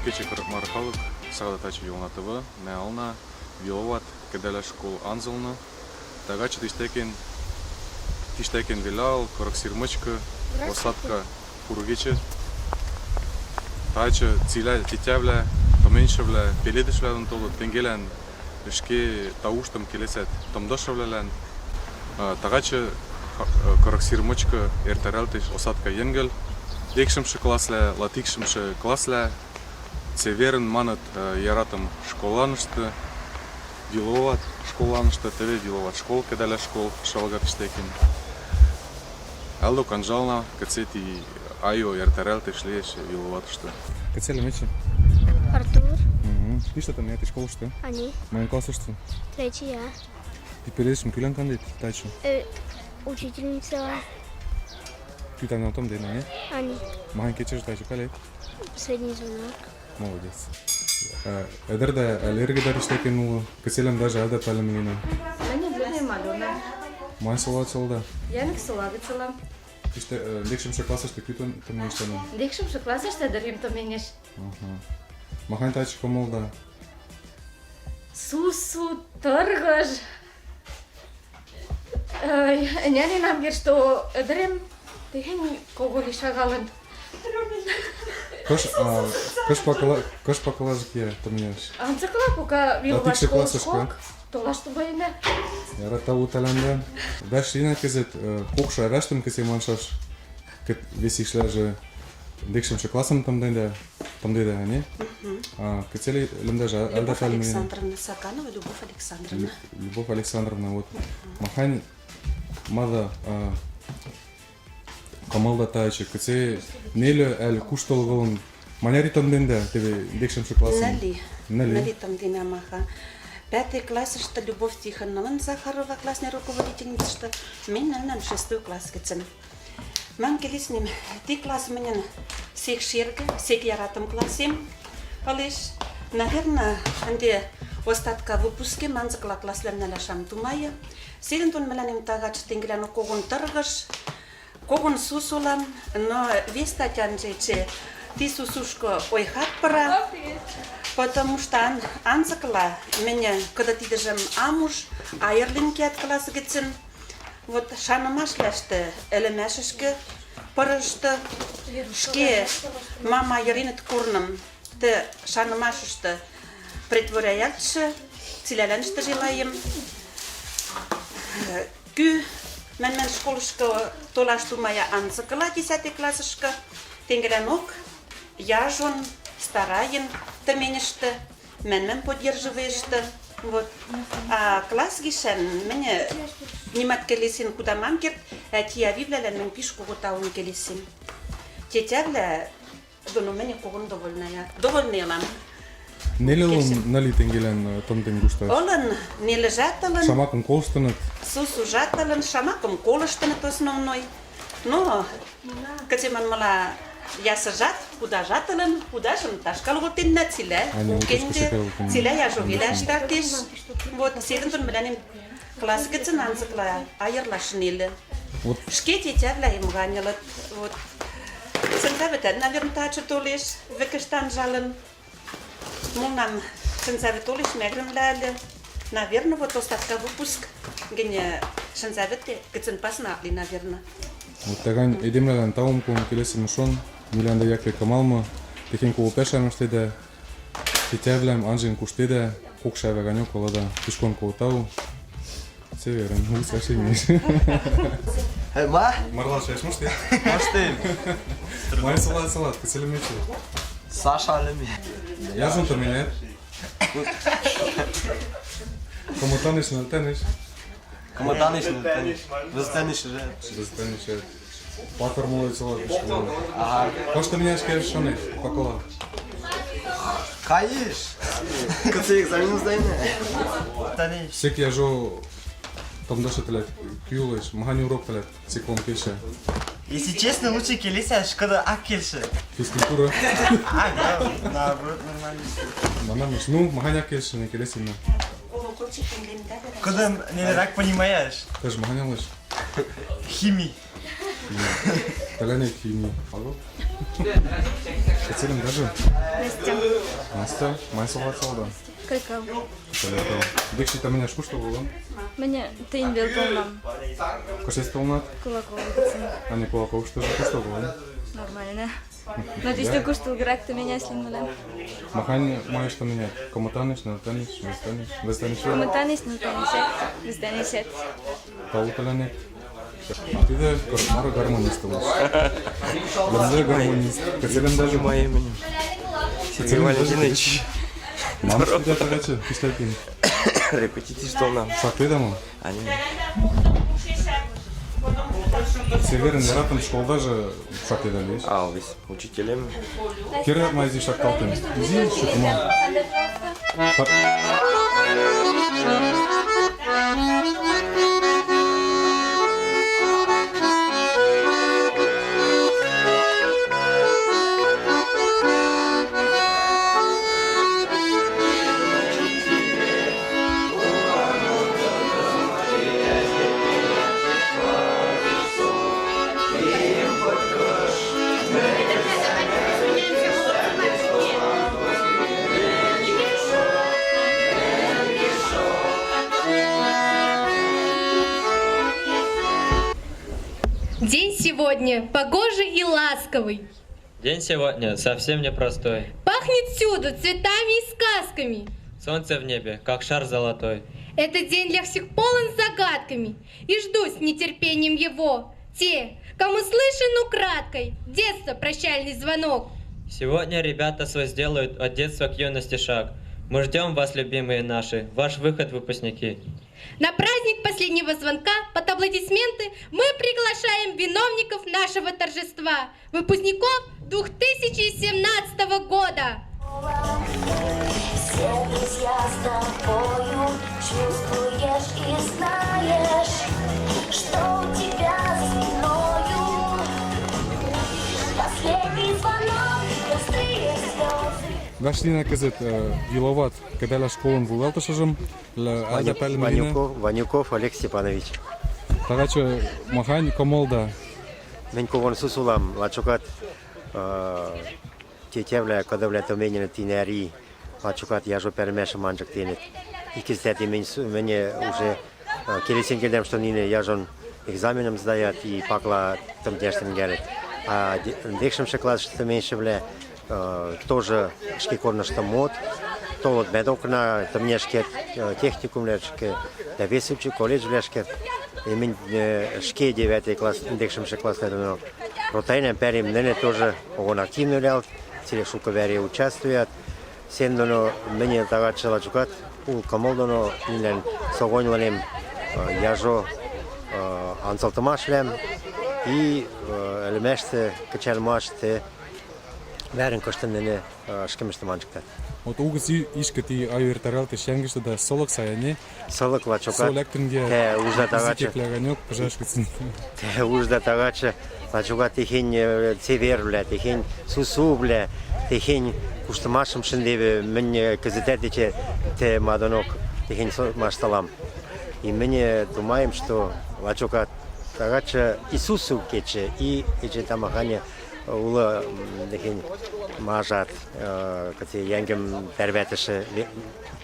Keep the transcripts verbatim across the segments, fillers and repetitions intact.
Вечер, кырык мары халык, сагада тачы Йолна ТВ, мә олна Виловат кыдалля школ анзылны. Тагачы тиштякен, тиштякен велял, кырык сир мычкы, осадка кургечы. Тачы циляль тетявлля, тыменьшывлля, пеледышвлля дон толы, тенгелан ишке тауштым келесет тымдышывллялан. А, тагачы ха-, э, кырык сир мычкы эртаралтеш осадка йӧнгӧл. Декшымшы классвлля, латикшымшы классвлля. Цеверын маныт, э, яратым школанышты, Виловат школанышты, теве Виловат школ, кыдалля школ, шалгат тиштякен. Ӧлдок анжална, кыце ти айо эртаралтеш лиэш Виловатышты. Кыце лымет? Артур. Мгм. Пиштат тымнят школышты? Ани. Мыйын классышты? Третий я. Ти пеледышым кылан кандет тачы? Э, учительница. Ти тана том дена, не? Ани. Махань кечеш тачы калет? Последний звонок. Молодец. Э, ӧдӧрдӧ, э, лергедӧ тиштякен улы. Кыцелем даже ӧдӧ пӧлем лина. Мыйын ӧдӧрем Алёна. Май солат солда? Яник сола гыцела. Тиштя, э, декшымшы классышты кытын тымнештана? Декшымшы классышты ӧдӧрем тымнеш. Ага. Махань тачы кымылда? Сусу, тыргыж. Ой, ӧняненам гер, что ӧдӧрем техень кого ли шагалын. Кыш, а, кыш пакыла-, кыш пакылажы киа тымнеш? Анзыкыла пока Виловат школыш кок, толаш тумайына. Яра, тау тыланлы. Вӧшлинӧ кызыт, э, кокшы вӧшлин кыце маншаш. Кыт весишляжы декшымшы классым тымдеда, тымдеда, не? Мгм. А, кыцелы лымдажы, ӧлдӧ пӧлем лина? Любовь Александровна Саканова, Любовь Александровна. Лю-, Любовь Александровна, вот. Мгм. Махань мада, а, кымылда тачы, кыце нелӧ али куштыл вылын, маняр и тымденда, теве декшымшы классым? Нелӧ. Нелӧ. Нелӧ тымденам, ага. Пятый классышты Любовь Тихоновна Захарова, классный руководительницышты, мин нылнам шестой класс гыцын. Мам келесьним, ти класс мынын сек шергӧ, сек яратым классем ылеш. Наверно, ынде остатка выпускем анзыкыла классвлам нӧлтам тумайы. Седын тон милянем тагачы тенгелянок когон тыргыж, когон сусулам, но вес татянжече ти сусушкы ойхат пыра, потому что ан-, анзыкыла мыйын кыды тидыжым ам уж, айырлин кеат класс гыцын. Вот шанымашвлаштӧ, ӧлӧмашышкӧ пырышты, ышке мам айыринныд корным тӧ шанымашышты претворяялтшы, циляланышты желайым. Кӧ мӧн-мӧн школышкӧ толаш тумая анзыкыла десятый классышкӧ, тенгелянок яжон, старайын тыменьышты, мӧн-мӧн поддерживайышты. Вот. А класс гишан мыйын нимат келесин куда мам керд, ӧти-авивлалан мыйын пиш кого таум келесин. Тетявла доно мыйын когон довольная. Довольный ылам. Нелӧ ылын, нелӧ тенгелан, э, тымден гушташ? Ылын, нелӧжат ылын. Шамакым колыштыныд? Сусужат ылын, шамакым колыштыныд основной. Но кыце манмыла, ясыжат, кудажат ылын, кудажын ташкал гортенна цилә, а, не, укенде, цилә яжо веляш тартиш. Вот, седын тон милянем класс гыцын анзыкыла айырлаш нелӧ. Вот. Ышке тетявлаэм ганьылыд. Вот. Сынзавыд, наверно, тачы толеш, векыштан жалын. Мунам сынзавыд олыш мӧгрымлялы. Наверно, вот остатка выпуск гинэ сынзавыд гыцын пасна ак ли, наверно. Вот тагань эдемлялан таум кулын келесим шон, миляндэ якте кымалмы, техень кого пяшам ыштеда, тетявлам анжен куштеда, кокшы ава ганёк олада, пиш кого тау. Цеверын, вуйсашимеш. Э, ма? Марлан шеш мышты? Мышты. Май салат, салат, кыцелемечи. Саша леми. Яжон тыменьыд? Кымытаныш, нылтаныш? Кымытаныш, нылтаныш. Выстаныш уже. Выстаныш уже. Патыр молодец, ладно. Ага. Кошты меня шкер шаны, покола. Кайыш. Кыце экзамен сдайна? Тани. Сек яжо тымдышы тылэд кӱ улэш, махань урок тылэд, сек лом кельшы. Если честно, лучше келесяш, кыды ак кельшы. Физкультура. А, да, наоборот, нормально. Манамыш, ну, махань ак кельшы, не келесина. Кыды не так понимаешь. Ты же махань улэш. Хими. Тылэнет хими. Алло? Кыце лымет даже? Настя. Настя, мам, со вуж солда? Кӧлькӧл. Кӧлькӧл. Дикши, тӧмӧнеш кушты вӧлӧм? Мене тӧмӧнеш вӧлӧм. Кыцелы толнат? Кулаков гыцын. А не Кулаковыштыжы кушты вӧлӧм? Нормально. Но тӧмӧнеш кушты грак тӧмӧнеш лин вӧлӧм. Махань, мам, что мене? Кымытанеш, нылытанеш, визытанеш, визытанеш? Кымытанеш, нылытанеш, визытанеш. Тау тӧлӧнек. А тидӧ кор-, мары гармонист улеш. Лымет гармонист. Кыцелы даже? Мам, имени Сергей Валентинович. Мам, что я так хочу, пистолетин. Репетиция, что она? Шакты да ма? Они. Северный ратом школада же шакты да лиш. А, весь. Учителем. Кират ма изиш шакталтын. Изиш шутма. День сегодня погожий и ласковый. День сегодня совсем непростой. Пахнет всюду цветами и сказками. Солнце в небе, как шар золотой. Этот день для всех полон загадками, и ждут с нетерпением его те, кому слышен украдкой детства прощальный звонок. Сегодня ребята свой сделают от детства к юности шаг. Мы ждём вас, любимые наши, ваш выход, выпускники. На праздник последнего звонка под аплодисменты мы приглашаем виновников нашего торжества, выпускников две тысячи семнадцатого года. Все друзья с тобою, чувствуешь и знаешь, что у тебя за спиною последний звонок, простые слезы. Вашлина кызыт, э, виловат, кыдалля школын вуйлатышыжым. Лы-, Ваню-, Алда пальмина. Ванюков, Ванюков Олег Степанович. Тагачы махань комолда. Мынь когон сусулам, лачокат, э, тетявлля, кодавлля тӧмӧненныт тинь ар и, лачокат яжо пӧрмашым анжыктенныт. И кызытат и мынь су-, мынь уже, э, келесен кердам, что нинӧ яжон экзаменым сдаят и пакла тӧмтняштым герет. А де-, декшымшы классышты тӧмӧньшывлля, э, тоже ышке корнышты мот, толыт медокна, тӧмӧньшкет, э, техникумвлаэшкы, да вес учи-, колледжвлаэшкы. И мынь, э, ышке девятый класс, декшымшы класс, наверное, ротаэным пӧрим, нинӧ тоже огон активнӧйвлят, циле шукӧ вӧръя участвуят. Сэн доно мынь тагачы лачокат, улкымыл доно нинӧм согоньланем, э, яжо, э, анзылтымашвлам и, э, ӧльмашты, кытчӧ мажы вӧрын кыштын нинӧ, э, ышкымыштым анжыктат. Вот угыс и-, ишкӧ ті аю эртаралтыштӧ сьӧнгыштӧ да сылык сайын, не? Сылык лачокат. Сылык тынге. Тэ ужда тагачы. Зитеклягонёк, пожашкыцын. Тэ ужда тагачы. Лачокат техень, э, цевервлӧ, техень сусувлӧ, техень куштымашым шындевӧ, мынь, э, кызытат эче тэ мадонок техень со-, машталам. И мынь, э, думаем, что лачокат тагачы и сусув кечӧ, и эче тамаханьӧ улӧ, м, техень мажат, э, кыце йӧнгӧм тӧрватыштӧ ве-,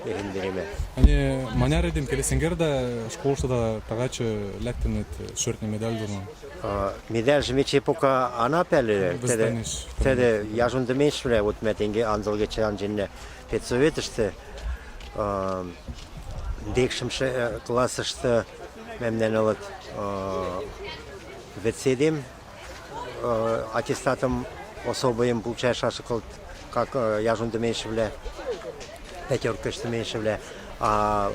техень веремӧ. Ӧні маняр эдем келесен керда школыштада тагачы лэктӧмыд шӧртньӧ медаль доно? Э, медальжым эче пока ана палӧ, тӧдӧ, тӧдӧ яжон тӧмӧньшывлӧ, вот мӧд тенге анзыл гечӧ анженнӧ педсоветыштӧ, э, декшымшы, э, классышты мемнан ылыд, э, вӧцедем, э, аттестатым особыйым получайт шашлыкылт, как, э, яжон тӧмӧньшывлӧ, пятёркаысь тӧмӧньшывлӧ. А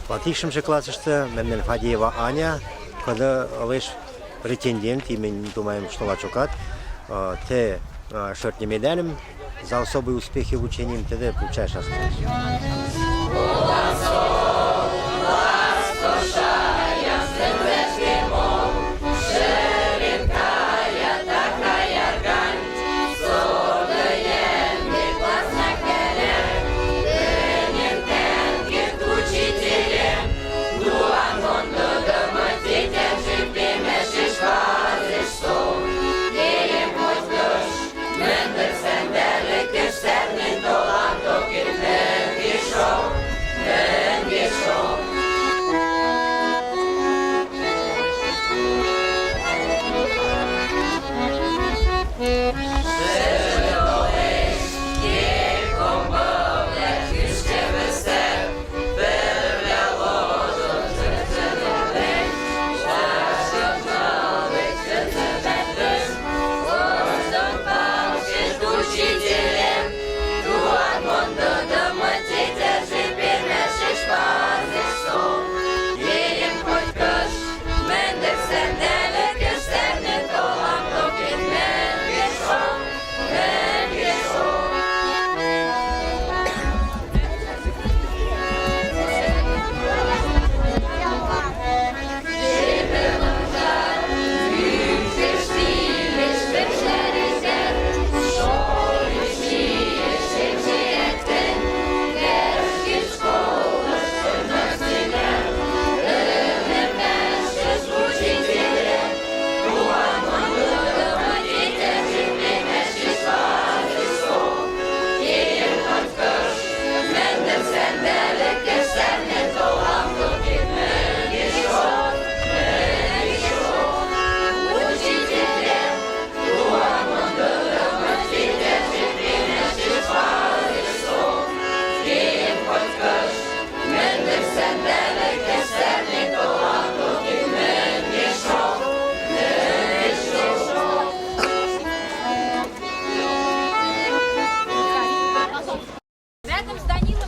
вот декшымшы классышты мемнан Фадеева Аня, коді ылеш претендент, и мынь думаем, что лачокат, э, тэ, э, шӧртньӧ медальым за особые успехи в учении, тӧдӧ, получайт шашлык.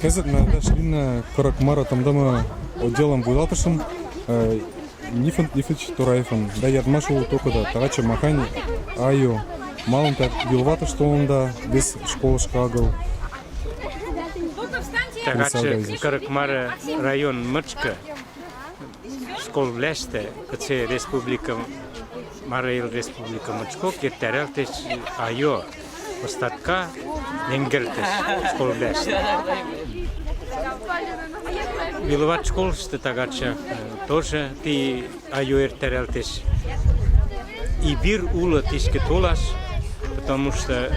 Кызыт мый дас ньыль кырык мары тымдымы отделын вуйлатышын, э, Нифонт Нифонтович Тураевлан. Да ядмаш улы токыда, тагачы махань айо, малын тат вилватыш толында, вес школышкы агыл. Тагачы кырык мары район мычкы школвлаштыш, кыце республика, Марий Эл Республика мычкок, эртаралтеш айо, остатка йӧнгӧлтыш школвлаштыш. Виловат школышты тагачы, э, тоже ти айо эртаралтеш. И вир улы тишкы толаш, потому что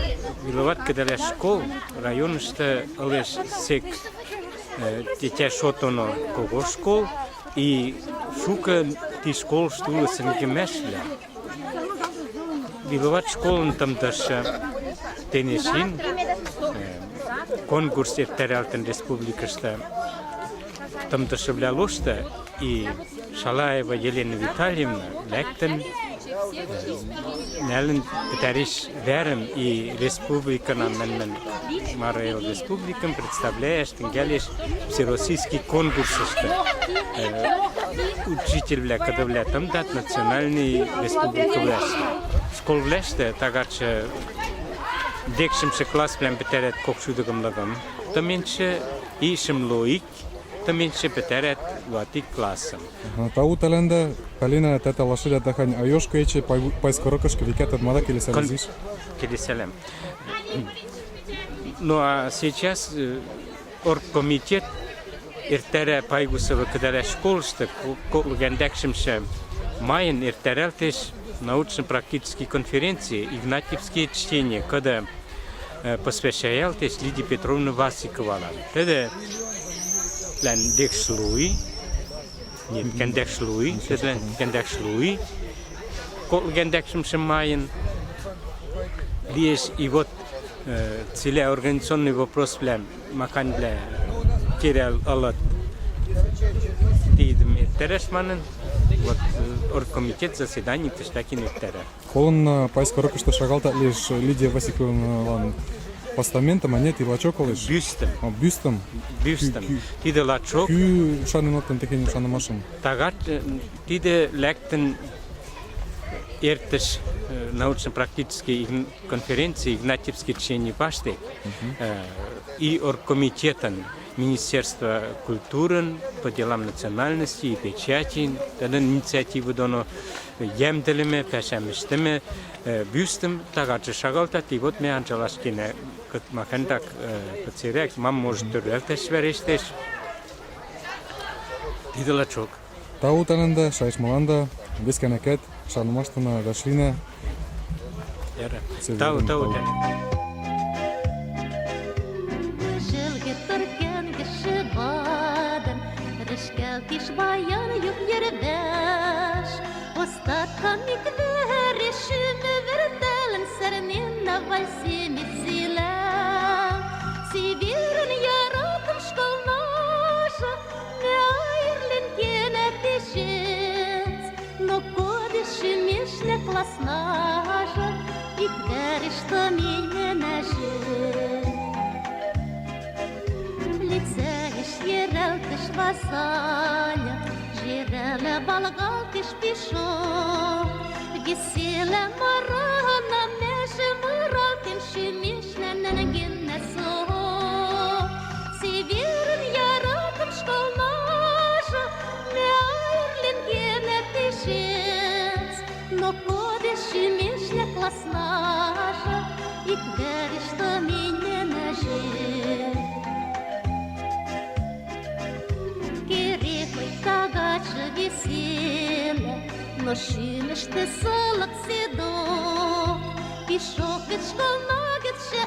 Виловат кыдалач школ районышты ылеш сек, э, тетя шотоно кого школ, и шукы ти школышты улы сынгымашвлэ. Виловат школын тымдышы тэнешин, э, конкурс эртаралтын республикышты тымдышывлэ лошты, и Шалаева Елена Витальевна лэктын, э, нелын пытариш варым и республикана мэнмэн, Марий Эл Республикам представляяш тынгалеш всероссийский конкурсышты, э, учительвлэ, кыдывлэ тымдат национальный республикавлаштыш. Школвлаштыш тагачы декшымшы классвлэм пытарят кок сюдыгымлыгым тыменьши и шымлоик тыменьши пытарят луатик классым. Ага, тау тэлэндэ, Полина, тата лашыда тахань айошкы эчи пай-, пайскорокышкы векат тадмада келесалзиш. Кон-, келесалам. Ну а сейчас, э, оргкомитет эртаря Пайгусово кыдалач школышты ко-, коклы кандакшымшы майын эртаралтеш научно-практический конференция «Игнатьевские чтения», кыды, э, посвящаялтеш Лидия Петровна Васиковалан. Тыдалан декшлуи, нет, кандакшлуи, тыдалан кандакшлуи, коклы кандакшымшы майын лиэш, и вот, э, циле организационный вопросвлэм, маханьвлэ керал ылыт тидым эртараш манын, вот, э, оргкомитет заседани тыштакин эртаря. Колын, э, пайскорокышты шагалтат лишь Лидия Васиковналан постаментым, а нет, и лачок ылеш. Бюстым. А, бюстым. Бюстым. Кӱ-, кӱ-, тидэ лачок. Кӱ шанен лыктын тыхень шанымашым? Тагачы, э, тидэ лэктын эртыш, э, научно-практический игн-, конференция «Игнатьевские чтения» паштек, э, и оргкомитетын, Министерство культурын, по делам национальности и печати, тӧдӧн инициатива доно, э, йӧмдыльмы, пӧшӧмыштымы, э, бюстым тагачы шагалтат, и вот ме анжалаш кенӧ, кыт-, маханьрак, э, кыцерак, мам может тӧрлялтыш, варыштыш. Тидэ лачок. Тау тэнлэнды, шайыштмыланды, вес кӧнакӧд шанымаштанды, Гашлина. Яра. Тау, тау тэнлы. Жӧлгӧ тӧр кӧнгӧ шыбадын, рӧшкалтыш баян юк йӧр важ. Остатка мик вӧреш шӱмӧ вӧрталын, сарнен на вальсем эсила. Сибирын яратым школнажы, Мӧ айырлен кенӧ тышец, но коді шӱмешнӧ класснажы, ик вӧреш тӧминь менӧжы. Лицейыш йӧралтыш вазальы, жералӧ валгалтыш пишок. Весела морана мӧжы моралтын шӱмеш Нӧнгиннӧ со. Сибирын яратым школнажы, мӧ айырлен кенӧ тышец, но коді шӱмешнӧ класснажы, ик вӧреш тӧминь менӧжы. Керекой тагачы веселӧ, но шӱмыштӧ сылык седок. Пишок гӧть, школна гӧть жӧ